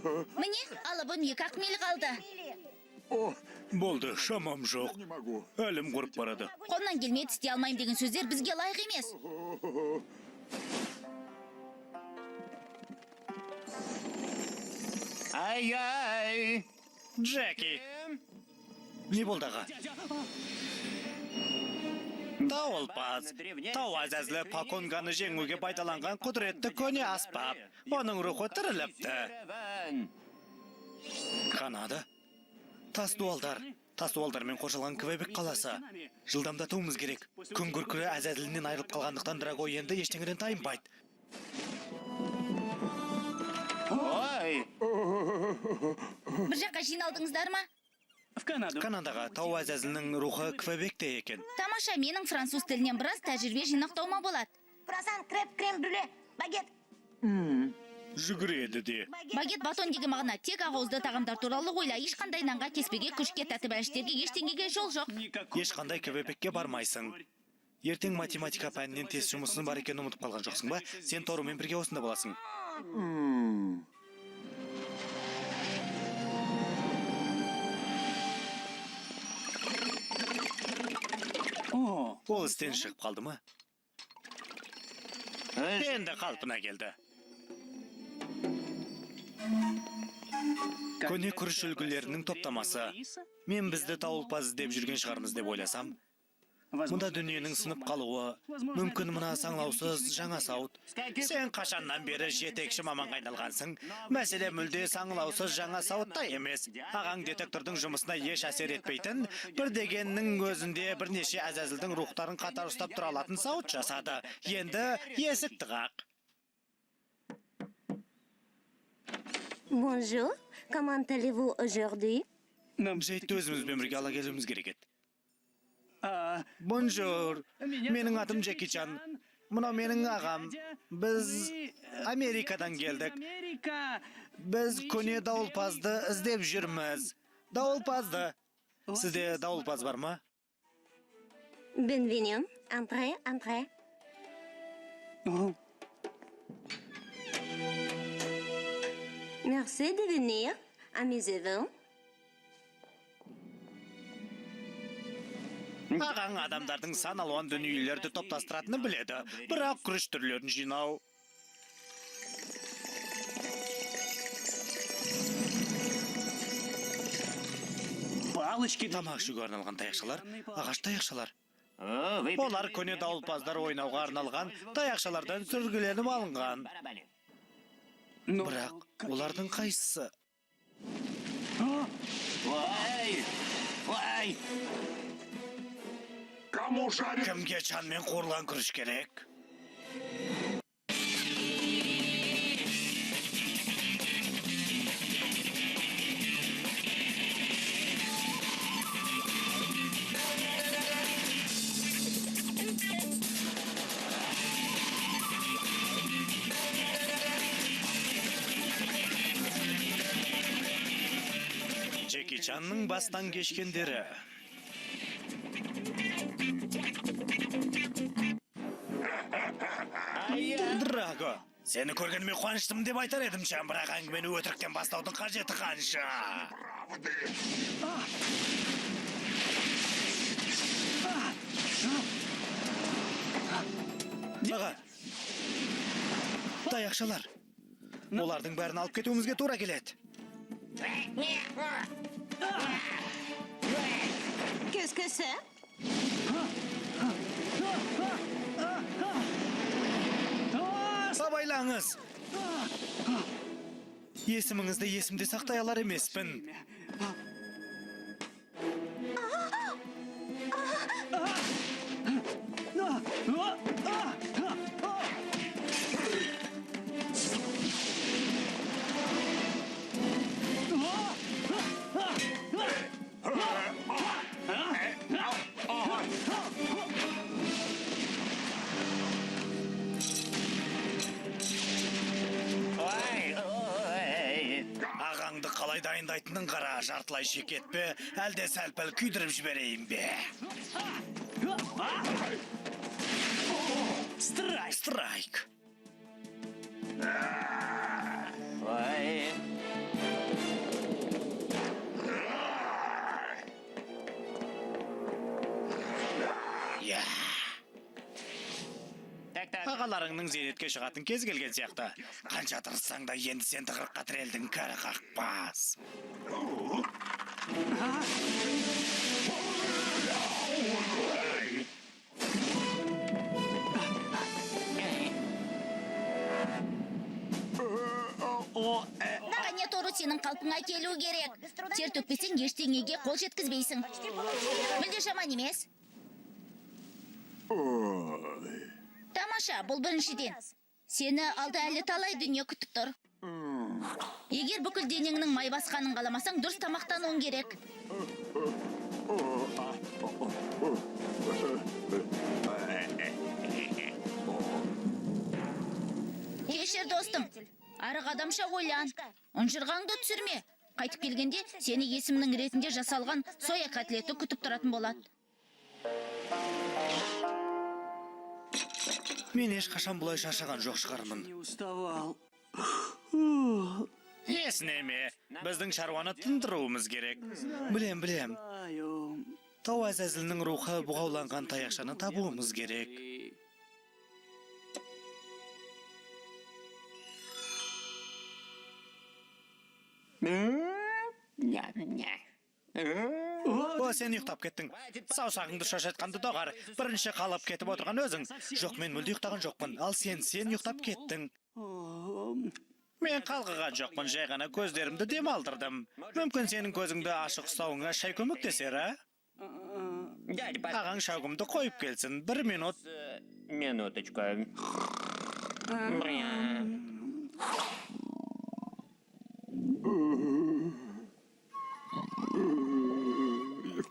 Міне, алыбым 2-ақ миль қалды. Болды, шамам жоқ. Әлім құрып барады. Қолымнан келмейді, істей алмаймын деген сөздер бізге лайық емес. Ай-ай! Джеки! Не болды, аға? Дауылпаз. Тау әзәзілі Паконганы жеңуге пайдаланған құдіретті көне аспап. Оның рухы тіріліпті. Канада. Тас дуалдар. Тас дуалдармен қоршалған Квебек қаласы. Жылдамдатуымыз керек. Күн күркірі әзәзілінен айырылып қалғандықтан Драго енді ештеңеден тайынбайды. Ой! Бір жаққа жиналдыңыздар ма? Канадаға. Тау әзәзілінің рухы Квебекте екен. Тамаша, менің француз тілінен біраз тәжірибе жинақтауыма болады. Круассан, креп, крем брюле, багет. Жүгіреді де. Багет, батон деген мағына. Тек ақ тағамдар туралы ойла. Ешқандай нанға, кеспеге, күрішке, тәтті бәліштерге, ештеңеге жол жоқ. Ешқандай Квебекке бармайсың. Ертең математика пәнінен тест жұмысының бар екенін ұмытып қалған жоқсың ба? Сен Торумен бірге осында боласың. Ол істен шығып қалды ма? Енді қалпына келді. Көне күріш үлгілерінің топтамасы. Мен бізді дауылпаз іздеп жүрген шығармыз деп ойласам, мұнда дүниенің сынып қалуы, мүмкін мына саңлаусыз жаңа сауыт. Сен қашаннан бері жетекші маманға айналғансың? Мәселе мүлде саңлаусыз жаңа сауытта емес. Ағаң детектордың жұмысына еш әсер етпейтін, бір дегеннің өзінде бірнеше әзәзілдің рухтарын қатар ұстап тұра алатын сауыт жасады. Енді есікті қақ. Bonjour, comment allez-vous aujourd'hui? Джейдті өзімізбен бірге ала келуіміз керек еді. Бонжур. Менің атым Джеки Чан. Мынау менің ағам. Біз Америкадан келдік. Біз көне дауылпазды іздеп жүрміз. Дауылпазды. Сізде дауылпаз бар ма? Bienvenue. Entrez, entrez. Merci de venir. Amusez-vous. Ағаң адамдардың сан алуан дүниелерді топтастыратынын біледі. Бірақ күріш түрлерін жинау. Тамақ ішуге арналған таяқшалар, ағаш таяқшалар. Олар көне дауылпаздар ойнауға арналған таяқшалардан сүргіленіп алынған. Бірақ олардың қайсысы? Ой! Ой! Кімге чанмен қуырылған күріш керек? Джеки Чанның бастан кешкендері. Драго, сені көргеніме қуаныштымын деп айтар едім, Чан, бірақ әңгімені өтіріктен бастаудың қажеті қанша? Аға, таяқшалар. Олардың бәрін алып кетуімізге тура келеді. Qu'est-ce que c'est? Абайлаңыз. Есіміңізді есімде сақтай алар емеспін. Ой! Ой! Ағаңды қалай дайындайтынын қара, жартылай шекетпе, әлде сәл-пәл күйдіріп жіберейін бе? Страйк. Ой! Ағаларыңның зейнетке шығатын кез келген сияқты. Қанша тырыссаң да енді сен тығырыққа тірелдің, кәрі қақпас. Қане, Тору, сенің қалпыңа келу керек. Тер төкпесең, ештеңеге қол жеткізбейсің. Мүлде жаман емес. Тамаша, бұл біріншіден. Сені алда әлі талай дүние күтіп тұр. Егер бүкіл денеңнің май басқанын қаламасаң, дұрыс тамақтануың керек. Кешір, достым. Арық адамша ойлан. Ұнжырғаңды түсірме. Қайтып келгенде сені есімнің ретінде жасалған соя котлеті күтіп тұратын болады. Мен ешқашан бұлай шаршаған жоқ шығармын. Не уставал. Есіне ме? Біздің шаруаны тындыруымыз керек. Білем, білем. Знаю. Тау әзәзілінің рухы бұғауланған таяқшаны табуымыз керек. О, сен ұйықтап кеттің. Саусағыңды шошайтқанды доғар. Бірінші қалып кетіп отырған өзің. Жоқ, мен мүлде ұйықтаған жоқпын. Ал сен ұйықтап кеттің. Мен қалғыған жоқпын, жай ғана көздерімді демалдырдым. Мүмкін сенің көзіңді ашық ұстауыңа шай көмектесер, а? Ағаң шәугімді қойып келсін. Бір минут. Минуточку.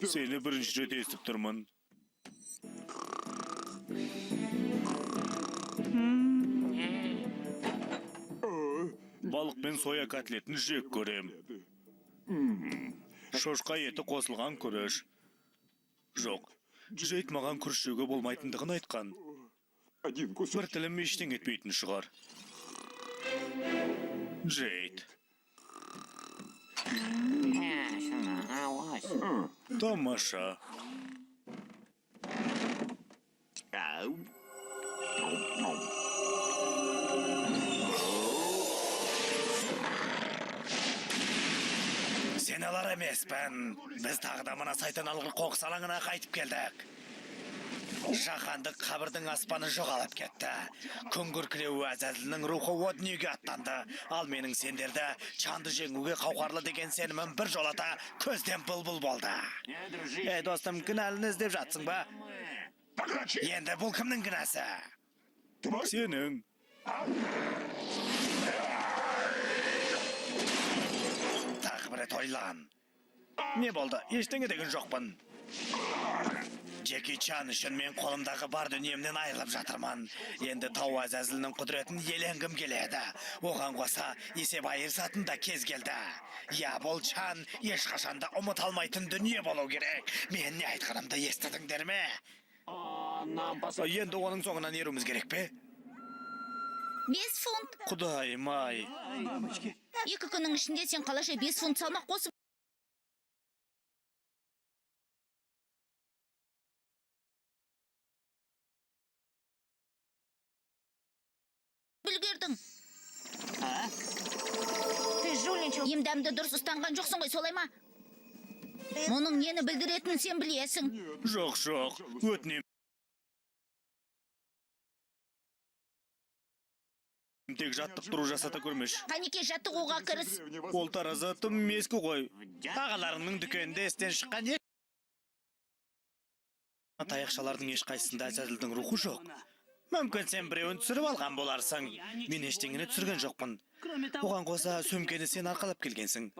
Сені бірінші рет естіп тұрмын. Балық пен соя котлетін жек көрем. Шошқа еті қосылған күріш. Жоқ, Джейд маған күріш жеуге болмайтындығын айтқан. Бір тілім ештеңе етпейтін шығар. Джейд. Тамаша. Сен алар емеспін. Біз тағы да мына сайтан алғыр қоқыс алаңына қайтып келдік. Жаһандық қабірдің аспаны жоғалып кетті. Күн күркіреуі әзәзілінің рухы о дүниеге аттанды. Ал менің сендерді Чанды жеңуге қауқарлы деген сенімім бір жолата көзден бұлбұл болды. Ей, достым, кінәліні іздеп жатсың ба? Енді бұл кімнің кінәсі? Сенің. Тағы бір рет ойлан. Не болды? Ештеңе деген жоқпын. Джеки Чан үшін мен қолымдағы бар дүниемнен айырылып жатырмын. Енді тау әзәзілінің құдіретін иеленгім келеді. Оған қоса есеп айырысатын да кез келді. Я, бұл Чан ешқашан да ұмыта алмайтын дүние болу керек. Мен не айтқанымды естідіңдер ме? Енді оның соңынан еруіміз керек пе? 5 фунт. Құдайым ай. 2 күннің ішінде сен қалайша 5 фунт салмақ қосып үлгердің. Ем дәмді дұрыс ұстанған жоқсың ғой, солай ма? Мұның нені білдіретінін сен білесің. Жоқ, жоқ, өтінем. Тек жаттықтыру жасата көрмеш. Қанеке, жаттығуға кіріс. Ол таразы тым ескі ғой. Ағаларыңның дүкенінде істен шыққан таяқшалардың ешқайсысында әзәзілдің рухы жоқ. Мүмкін сен біреуін түсіріп алған боларсың. Мен ештеңені түсірген жоқпын. Оған қоса сөмкені сен арқалап келгенсің.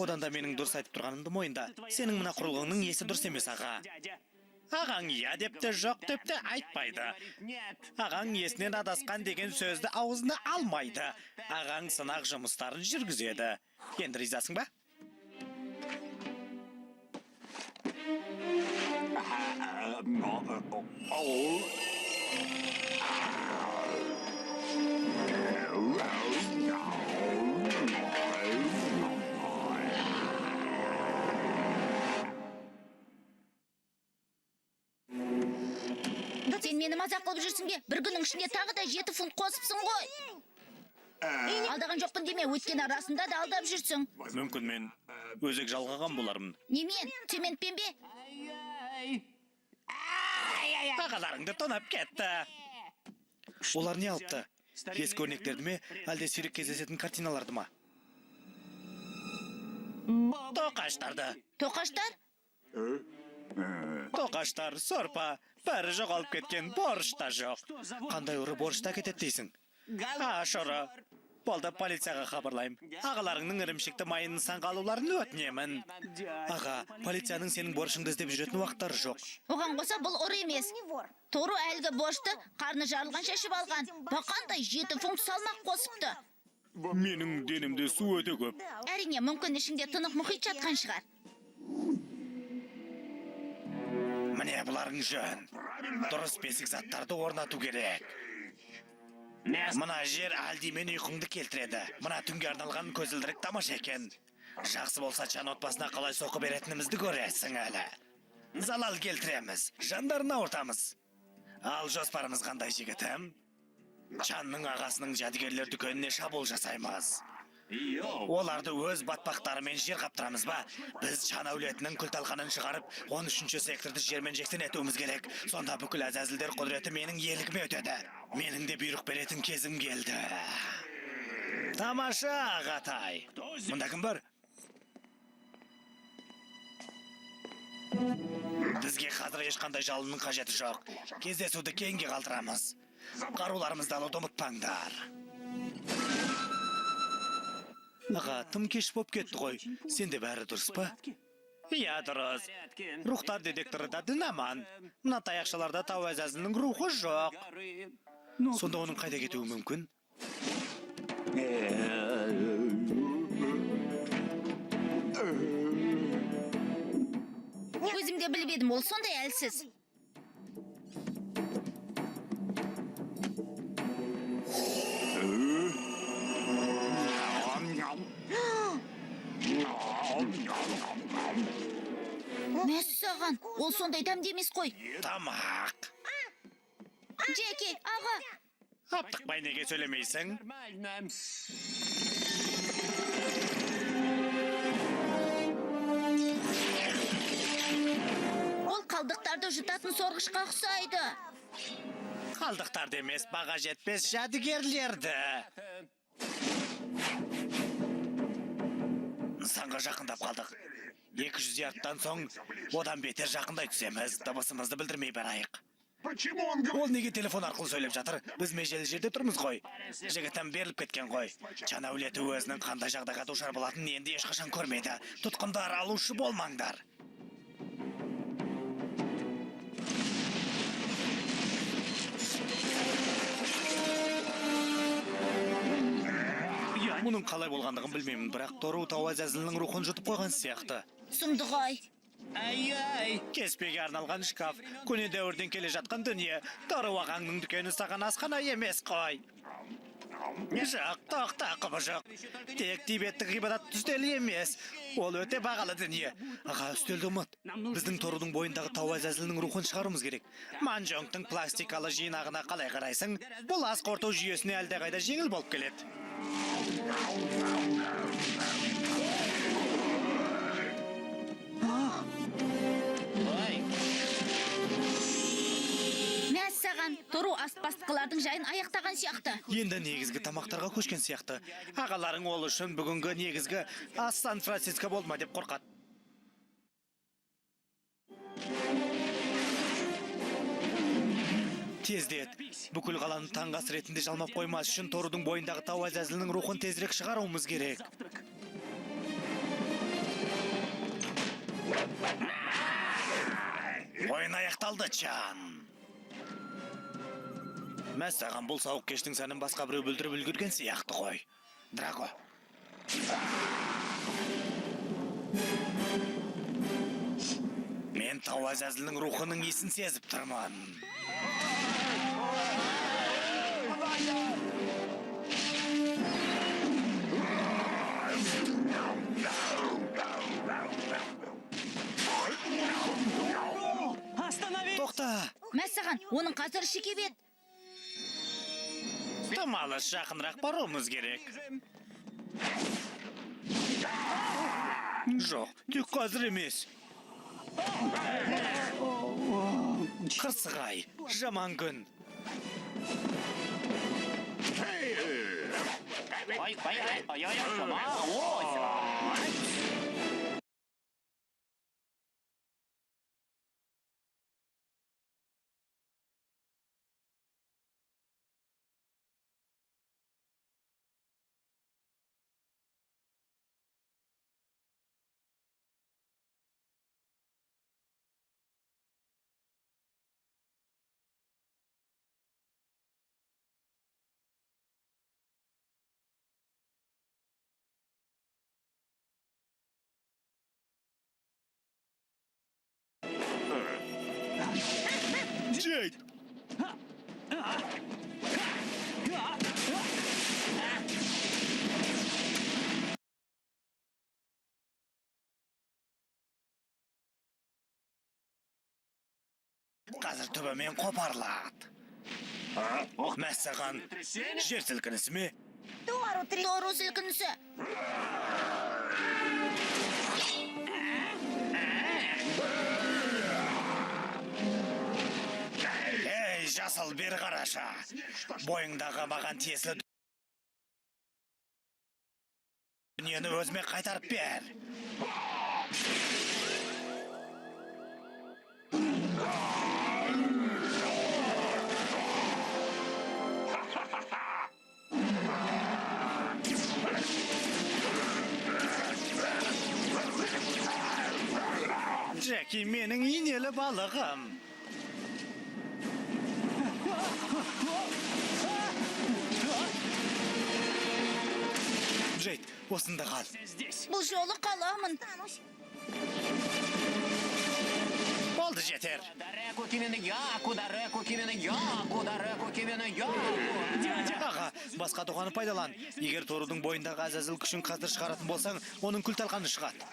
Одан да менің дұрыс айтып тұрғанымды мойында. Сенің мына құрылғыңның есі дұрыс емес, аға. Ағаң иә деп те жоқ деп те айтпайды. Ағаң есінен адасқан деген сөзді аузына алмайды. Ағаң сынақ жұмыстарын жүргізеді. Енді ризасың ба? Сен мені Мазақ қылып жүрсің бе? Бір күннің ішінде тағы да 7 фунт қосыпсың ғой. Алдаған жоқпын деме, өйткені расында да алдап жүрсің. Мүмкін мен өзек жалғаған болармын. Немен? Цементпен бе? Ағаларыңды тонап кетті. Олар не алыпты? Ескі өрнектерді ме, әлде сирек кездесетін картиналарды ма? Тоқаштарды. Тоқаштар? Тоқаштар, сорпа, бәрі жоғалып кеткен, борыш та жоқ. Қандай ұры борыш та кетеді дейсің? Аш ұры. Болды, полицияға хабарлаймын. Ағаларыңның ірімшікті майын нысанға алуларын өтінемін. Аға, полицияның сенің борышыңды іздеп жүретін уақыттары жоқ. Оған қоса бұл ұры емес. Тору әлгі борышты қарны жарылғанша ішіп алған. Бақандай 7 фунт салмақ қосыпты. Менің денемде су өте көп. Әрине, мүмкін ішінде тынық мұхит жатқан шығар. Міне бұларың жөн. Дұрыс бесік заттарды орнату керек. Мына жер әлдимен ұйқыңды келтіреді. Мына түнге арналған көзілдірік тамаша екен. Жақсы болса Чан отбасына қалай соққы беретінімізді көресің әлі. Залал келтіреміз, жандарын ауыртамыз. Ал жоспарымыз қандай, жігітім? Чанның ағасының жәдігерлер дүкеніне шабуыл жасаймыз. Оларды өз батпақтарымен жер қаптырамыз ба? Біз Чан әулетінің күл-талқанын шығарып, 13-ші секторды жермен жексен етуіміз керек. Сонда бүкіл әзәзілдер құдіреті менің иелігіме өтеді. Менің де бұйрық беретін кезім келді. Тамаша, ағатай. Мұнда кім бар? Бізге қазір ешқандай жалынның қажеті жоқ. Кездесуді кейінге қалдырамыз. Қаруларымызды алуды ұмытпаңдар. Аға, тым кеш боп кетті ғой. Сенде бәрі дұрыс па? Иә, дұрыс. Рухтар детекторы да дін аман. Мына таяқшаларда тау әзәзінің рухы жоқ. Сонда оның қайда кетуі мүмкін? Өзім де біліп едім, ол сондай әлсіз. Мәссаған, ол сондай дәмді емес қой. Тамақ. Джеки, аға. Аптықпай неге сөйлемейсің? Ол қалдықтарды жұтатын сорғышқа ұқсайды. Қалдықтарды емес, баға жетпес жәдігерлерді. Нысанға жақындап қалдық. 200 ярдтан соң одан бетер жақындай түсеміз. Дыбысымызды білдірмей барайық. Ол неге телефон арқылы сөйлеп жатыр? Біз межелі жерде тұрмыз ғой. Жігітім беріліп кеткен ғой. Чан әулеті өзінің қандай жағдайға душар болатынын енді ешқашан көрмеді. Тұтқындар алушы болмаңдар. Мұның қалай болғандығын білмеймін, бірақ Тору тау әзәзілінің рухын жұтып қойған сияқты. Сұмдық ай. Кеспеге арналған шкаф, көне дәуірден келе жатқан дүние. Тору ағаңның дүкені саған асхана емес қой. Жоқ, тоқта, құбыжық. Тек тибеттік ғибадат үстелі емес. Ол өте бағалы дүние. Аға, үстелді ұмыт. Біздің Торудың бойындағы тау әзәзілінің рухын шығаруымыз керек. Манжонгтың пластикалы жинағына қалай қарайсың? Бұл ас қорыту жүйесіне әлдеқайда жеңіл болып келеді. Мәссаған, Тору аспастқылардың жайын аяқтаған сияқты. Енді негізгі тамақтарға көшкен сияқты. Ағаларың ол үшін бүгінгі негізгі ас Сан-Франциско болды ма деп қорқады. Тездет. Бүкіл қаланы таңғы ас ретінде жалмап қоймас үшін Торудың бойындағы тау әзәзілінің рухын тезірек шығаруымыз керек. Ойын аяқталды, Чан. Мәссаған, бұл сауық кештің сәнін басқа біреу бүлдіріп үлгерген сияқты ғой. Драго. Мен тау әзәзілінің рухының иісін сезіп тұрмын. Тоқта! Мәссаған, Мәссаған, оның қазір іші кебеді. Тым алыс, жақынырақ баруымыз керек. Жоқ, тек қазір емес. Қырсығай, жаман күн. Джейд! Қазір түбімен қопарылады. Мәссаған, жер сілкінісі ме? Тору сілкінісі. Ей, жасыл, бері қарашы. Бойыңдағы маған тиесілі дүниені өзіме қайтарып бер. Джеки менің инелі балығым. Джейд, осында қал. Бұл жолы қаламын. Болды, жетер. Аға, басқа дұғаны пайдалан. Егер Торудың бойындағы әзәзіл күшін қазір шығаратын болсаң, оның күл талқаны шығады.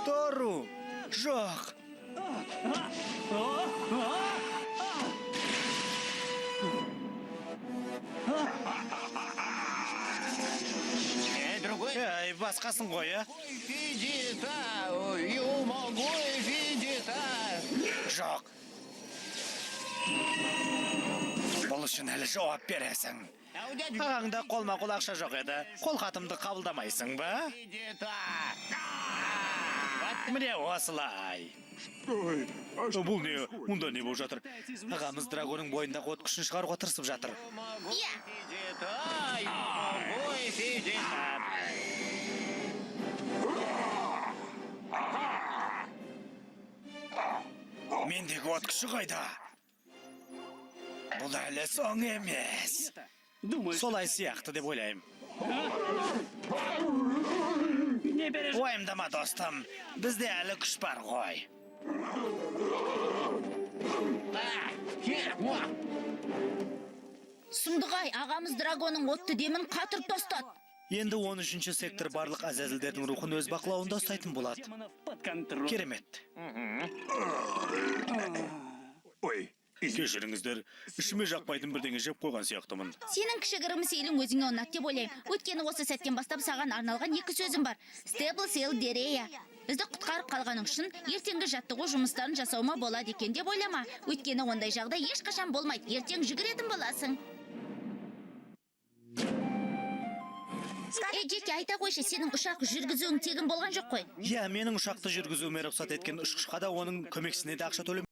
Тору! Жоқ! Ей, басқасын ғой, ә? Жоқ. Бұл үшін әлі жауап бересің. Ағаңда қолма-қол ақша жоқ еді. Қолхатымды қабылдамайсың ба? Міне осылай. Бұл не? Мұнда не болып жатыр? Ағамыз драгоның бойындағы от күшін шығаруға тырысып жатыр. Иә. Мендегі от күші қайда? Бұл әлі соң емес. Солай сияқты деп ойлаймын. Уайымдама, достым. Бізде әлі күш бар ғой. Сұмдық-ай, ағамыз драгоның отты демін қатырып тастады. Енді 13-ші сектор барлық әзәзілдердің рухын өз бақылауында ұстайтын болады. Керемет. Кешіріңіздер, ішіме жақпайтын бірдеңе жеп қойған сияқтымын. Сенің кішігірім сейлің өзіңе ұнады деп ойлаймын. Өйткені осы сәттен бастап саған арналған екі сөзім бар. Стебл сел дерея. Бізді құтқарып қалғаның үшін ертеңгі жаттығу жұмыстарын жасауыма болады екен деп ойлама. Өйткені ондай жағдай ешқашан болмайды. Ертең жүгіретін боласың. Ей, Джеки, айта қойшы, сенің ұшақ жүргізуің тегін болған жоқ қой. Иә, менің ұшақты жүргізуіме рұқсат еткен ұшқышқа да, оның көмекшісіне де ақша төлем